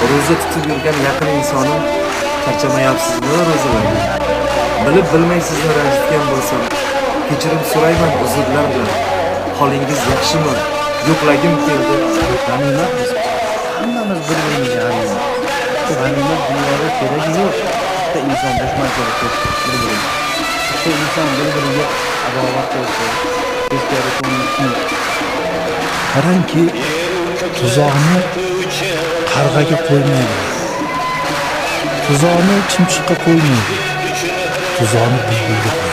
Ro'za tutib yurgan yaqin insonim, charchamayapsizmi ro'zalarga? Bilib bilmay sizni ranjitgan bo'lsam, kechirim so'rayman uzrlar bilan. Holingiz yaxshimi? Yo'qlagim keldi. G'animat biz. Hammamiz bir-birimizga g'animat. Bu g'animat dunyoda keragi yo'q. Bitta inson dushman ko'rib bir-birini. Bitta inson bir-biriga adovat qo'ysa, teskari ko'ngil. Qarangki, tuzoqni qarg'aga qo'ymaydi. Tuzoqni chimchiqqa qo'ymaydi. Tuzoqni bulbulga qo'yadi.